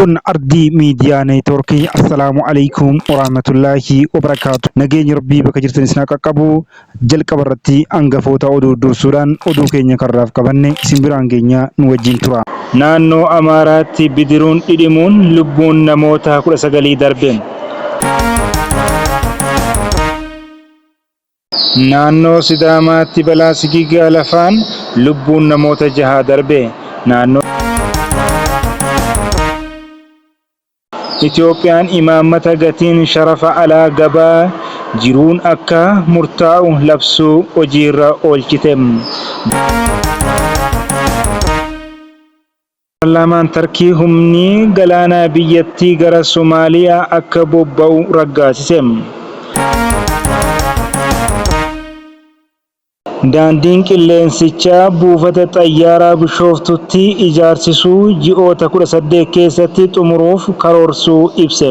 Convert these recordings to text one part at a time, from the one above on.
Kun Ardii Miidiyaa Neetwoorkii. Assalaamu Aleykum Warahmatullaahi Wabarakaatu. Nageenyi Rabbii bakka jirtan isin haa qaqqabu. Jalqaba irratti hangafoota oduu dursuudhaan oduu keenya karraaf qabanne isin biraan geenya nu wajjin tura. Naannoo Amaaraatti bidiruun dhidhimuun lubbuun namoota 19 darbe. Naannoo Sidaamaatti balaa sigiga lafaan lubbuun namoota jahaa darbe. Naannoo. Itoophiyaan imaammata gatiin sharafa alaa gabaa jiruun akka murtaa'u labsuu hojiirra oolchite. Paarlaamaan Tarkii humni galaanaa biyyattii gara Somaaliyaa akka bobba'u raggaasise. Daandiin qilleensichaa buufata xayyaaraa Bishooftutti ijaarsisuu ji'oota 18 keessatti xumuruuf karoorsuu ibse.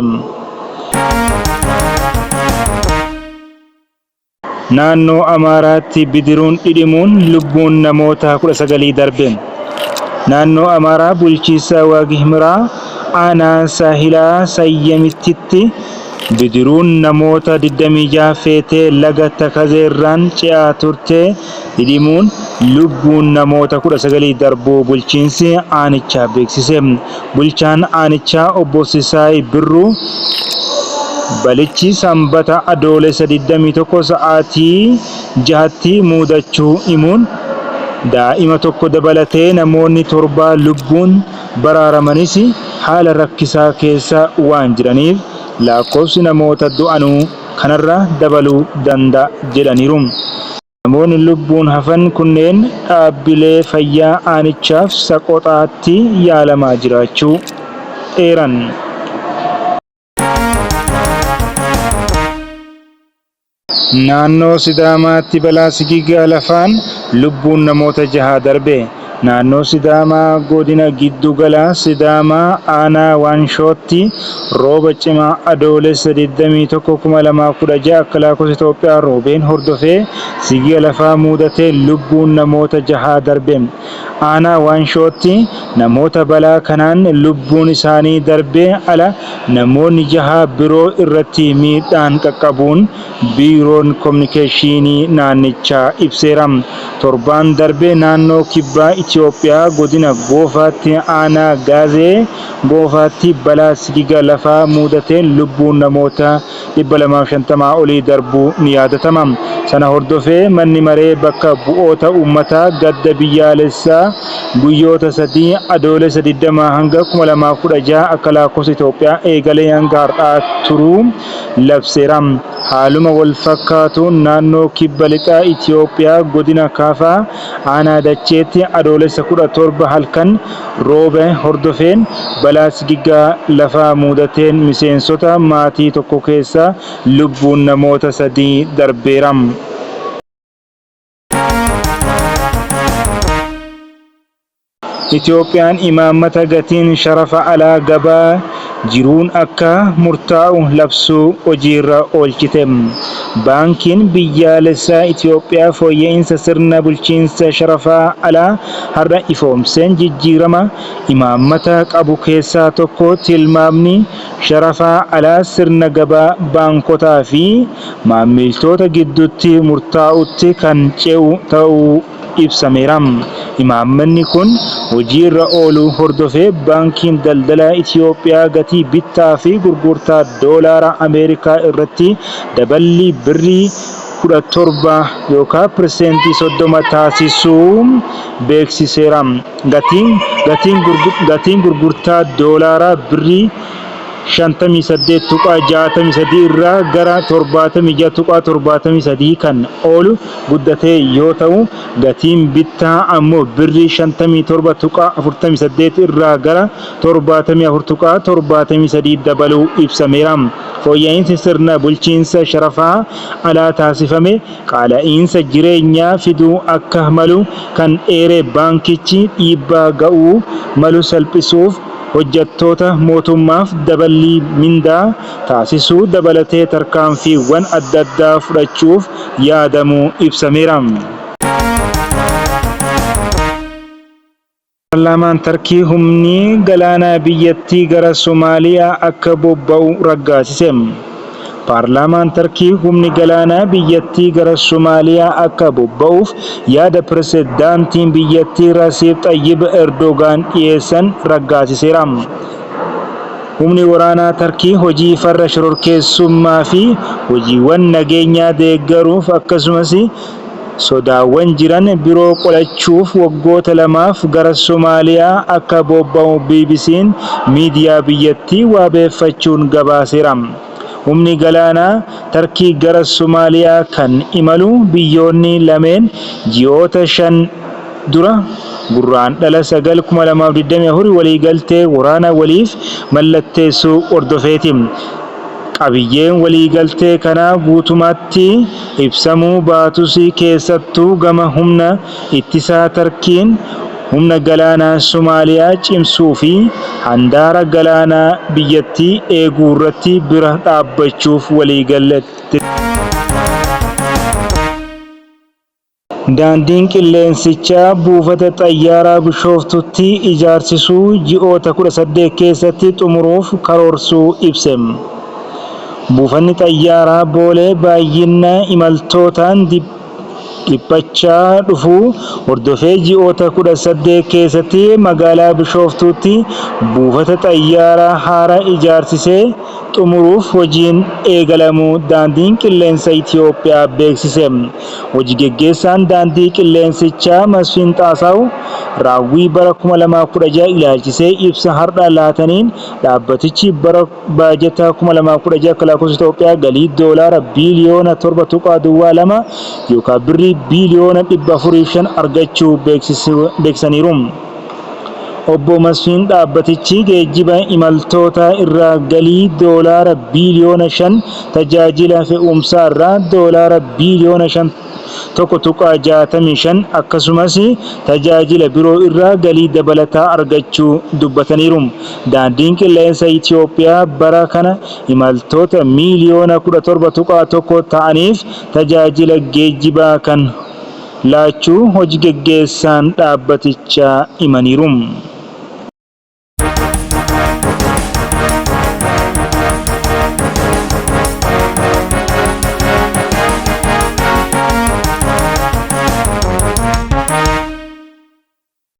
Naannoo Amaaraatti bidiruun dhidhimuun lubbuun namoota 19 darbe. Naannoo Amaaraa bulchiinsa Waag Himraa aanaa Saahilaa Sayyamittitti Bidiruun namoota 26 feetee laga Takazeerraan ce'aa turte dhidhimuun lubbuun namoota 19 darbuu bulchiinsi aanichaa beeksise. Bulchaan aanichaa obbo Sisaay Birruu balichi Sanbata Adoolessa 21 sa'aatii 6tti muudachuu himuun, daa'ima tokko dabalatee namoonni 7 lubbuun baraaramanis haala rakkisaa keessa waan jiraniif lakkoofsi namoota du'anuu kanarra dabaluu danda'a jedhaniiru. Namoonni lubbuun hafan kunneen dhaabbilee fayyaa aanichaaf Saqoxaatti yaalamaa jiraachuu eeran. Naannoo Sidaamaatti balaa sigiga lafaan lubbuun namoota jahaa darbe. Naannoo Sidaamaa Godina Giddu Gala Sidaamaa Aanaa Waanshootti rooba cimaa Adoolessa 21, 2016 akka lakkoofsa Itoophiyaa roobeen hordofee sigiga lafaa muudateen lubbuun namoota jahaa darbe. Aanaa Waanshootti namoota balaa kanaan lubbuun isaanii darbee ala namoonni jaha biroo irratti miidhaan qaqqabuun Biiroon Kominikeeshinii naannichaa ibseera. Torbaan darbe naannoo Kibbaa Itiyoophiyaa godina Goofaatti aanaa Gaazee Goofaatti balaa sigiga lafaa muudateen lubbuun namoota 250 olii darbuu ni yaadatama. Sana hordofee manni maree bakka bu'oota uummataa gadda biyyaalessaa guyyoota 3 Adoolessa 20 hanga 2016 akka lakkoofsa Itoophiyaa eegalee hanga har'aa turuu labseera. Haaluma walfakkaatuun naannoo Kibba Lixaa Itiyoophiyaa godina Kaafaa aanaa Dacheetti Adoolessa 17 halkan roobe hordofeen balaa sigiga lafaa muudateen miseensota maatii tokko keessaa lubbuun namoota 3 darbeera. Itoophiyaan imaammata gatiin sharafa alaa gabaa jiruun akka murtaa'u labsuu hojiirra oolchite. Baankiin Biyyaalessaa Itoophiyaa fooyya'iinsa sirna bulchiinsa sharafa alaa har'a ifoomseen jijjiirama imaammata qabu keessaa tokko tilmaamni sharafa alaa sirna gabaa baankotaa fi maammiltoota gidduutti murtaa'utti kan ce'u ta'uu ibsameera. Imaammanni kun hojiirra ooluu hordofee Baankiin Daldala Itiyoophiyaa gatii bittaa fi gurgurtaa Doolaara Ameerikaa irratti daballii Birrii 17 yookaa pirseentii 30 taasisuu beeksiseera. Gatiin gurgurtaa Doolaaraa Birrii 58.63 irraa gara 76.73 kan oolu guddatee yoo ta'u, gatiin bittaa ammoo Birrii 57.48 irraa gara 74.73 dabaluu ibsameera. Fooyya'iinsi sirna bulchiinsa sharafaa alaa taasifame qaala'iinsa jireenyaa fiduu akka malu kan eere baankichi, dhiibbaa ga'uu malu salphisuuf hojjettoota mootummaaf daballii mindaa taasisuu dabalatee tarkaanfiiwwan addaddaa fudhachuuf yaadamuu ibsameera. Paarlaamaan Tarkii humni galaanaa biyyattii gara Somaaliyaa akka bobba'u raggaasise. Paarlaamaan Tarkii humni galaanaa biyyattii gara Somaaliyaa akka bobba'uuf yaada pirezidaantiin biyyattii Rasiib Xayyib Erdogaan dhiyeessan raggaasiseera. Humni waraanaa Tarkii hojii farra shororkeessummaa fi hojiiwwan nageenyaa deeggaruuf akkasumas sodaawwan jiran biroo qolachuuf waggoota lamaaf gara Somaaliyaa akka bobba'u BBC'n miidiyaa biyyattii wabeeffachuun gabaaseera. Humni galaanaa Tarkii gara Somaaliyaa kan imalu biyyoonni lameen ji'oota 5 dura Gurraandhala 9, 2024 waliigaltee waraana waliif mallatteessuu hordofeeti. Qabiyyeen waliigaltee kanaa guutumatti ibsamuu baatus keessattuu gama humna ittisaa Tarkiin humna galaanaa Somaaliyaa cimsuu fi handaara galaanaa biyyattii eeguurratti bira dhaabbachuuf waliigalteera. Daandiin qilleensichaa buufata xayyaaraa Bishooftuutti ijaarsisuu ji'oota 18 keessatti xumuruuf karoorsuu ibse. Buufanni xayyaaraa Boolee baay'ina imaltootaan dhiphachaa dhufuu hordofee ji'oota 18 keessatti magaalaa Bishooftuutti buufata xayyaaraa haaraa ijaarsisee xumuruuf hojiin eegalamuu Daandiin Qilleensa Itiyoophiyaa beeksise. Hoji geggeessaan Daandii Qilleensichaa Masfin Xaasaaw raawwii bara 2016 ilaalchisee ibsa har'a laataniin dhaabbatichi bara baajataa 2016 akka lakkoofsa Itoophiyaa galii doolaara biiliyoona 7.02 yookaan birrii biiliyoona 405 argachuu beeksisaniiru. Obbo Masfiin dhaabbatichi geejjiba imaltootaa irraa galii doolaara biiliyoona 5, tajaajila fe'umsaarraa doolaara biiliyoona 1.65 akkasumas tajaajila biroo irraa galii dabalataa argachuu dubbataniiru. Daandiin Qilleensa Itiyoophiyaa bara kana imaltoota miiliyoona 17.1 ta'aniif tajaajila geejjibaa kan laachuu hoji geggeessaan dhaabbatichaa himaniiru.